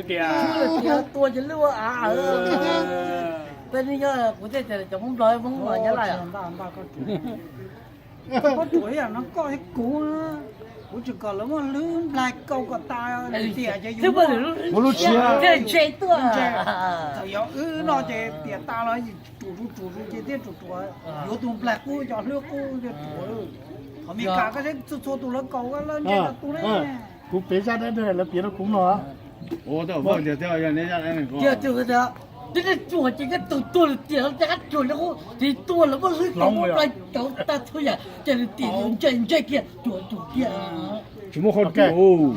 Tias tua ces lub av. Peb neb nyob kuv thiaj tias cov Hmoob Nplog Hmoob los nyob lawm. Koj ruam ib yam no koj thiab kuv, kuv tsis kom lawv muab hlwb nplaig kaus kom tas tiam ces yus muab lub tshiab ntse tuaj. Thaum yog wb no ces tiam tas los ruam ruam ruam ces thiaj ruam ruam, yuav tus nplaig qub cov hlwb qub thiaj ruam. Qhov Meskas koj saib txhua txhua tus lawv kaus lawv ntse tau tus ne. Kuv piav zaj dab neeg lawv piav rau kuv no. Tiag tiag, tib neeg ruam ces koj tus tuag lwm tiam ces koj ruam li qub, tus tuag lawv muab hlwb kaus muab nplaig cauv tag txhua yam ces lwm tiam ntse ntse kiag ruam ruam kiag. Tsis muaj qhov ruam.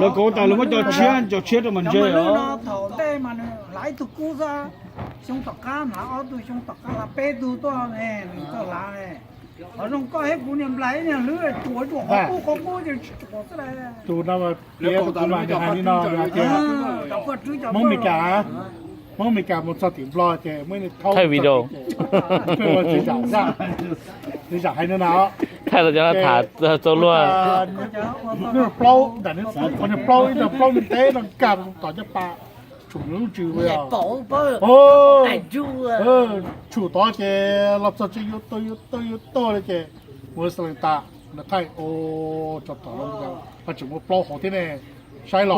Lawv kaus tas lawv muab cov tshiab, cov tshiab rau mas ntse os. Thaum ntej mas nws hlais ib tug kub xwb, xyoo tom qab hlais ob tug, xyoo tom qab hlais peb tug tuaj ne, nws txawj hlav ne. Qhov zoo koj thiab kuv niag nplaig ib niag hlwb ruam ruam qhov qub qhov qub ces tsis ruam xwb. Tus no piav kuv mas nws hais li no tias Hmoob Meskas, Hmoob Meskas mus txog tim Nplog ces muaj ib tug thaij video, peb ua txiv zam zaj, txiv zam hais no na. Thaij los cov no tham txaus luag. Plaub ntawm, qhov niag plaub ib tug plaub ntev no nkag tom caj pas, tshum lub tswv. Tshum tod ces los txog tsev yuav tuag yuav tuag yuav tuag li ces ua xas lees tas, nws thaij ua tso tom, ho tseem muaj plaub hauv thiab ne. Saib los,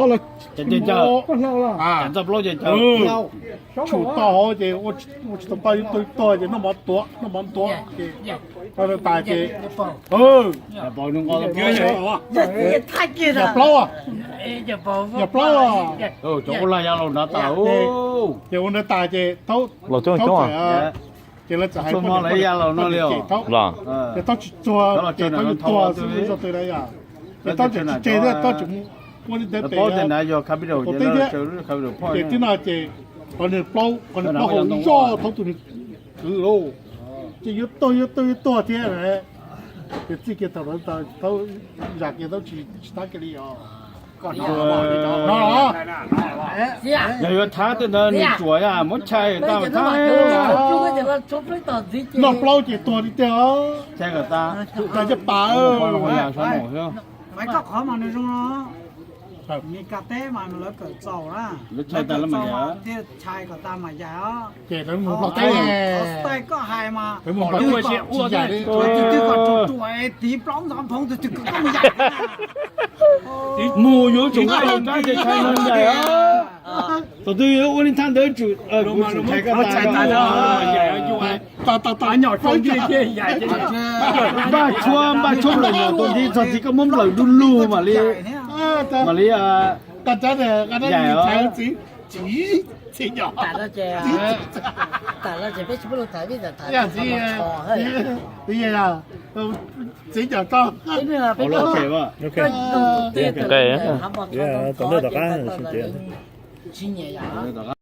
tshum tod hauv ces ua tsis tau pa yuav tuag yuav tuag ces noj mov tuav, noj mov tuav ces tas ces yog plaub, yog plaub, cov ua lag ya laus nrad tas. Ces ua nrad tas ces thaub, ces lawv txawm hais ya laus no li, ces thaub tsis txuag ces thaub yuav tuag xwb zog twg na yom. Ces thaub tseem tsis tseg thiab, thaub tseem mus ua li ntawd pem ua teb thiab. Ces tib no ces qhov niag plaub, qhov niag plaub hauv zoj thaub tus niag kwv lauj, ces yuav tuag yuav tuag yuav tuag thiab. Ces txij kiag thaum ntawd thaub zam kiag thaub tsis thab kiag li os. Yog yuav thab tej ntawd nws ruam yam muab chais tas mas thab. Noj plaub ces tuag li tiag os. Chais kom tas, caj pas. Maiv koj qhov mas nws zoo no, Meskas teb mas lawv kawm txaus na, lawv kawm txaus mas thiaj chais kom tas mas yaim os. Ces lawv mus Nplog teb, qhov style koj hais mas ua tsis yaim li, tus twg kom ruam ruam tiv plaub ntxov nphoov tus twg kom koj mus yaim. Mus yuav tsum nqa yus rab ces chais mas yaim os. Tus twg yuav ua li thaj ntawd tsum, kuv tsum chais koj tas. Npaj tshuab, npaj tshuab nplawm nyuam tus ntxiv txog txiv koj muab nplawm du lug mam li, mam li yaim os. Txiv ncaim tau. Tom ntej tom qab.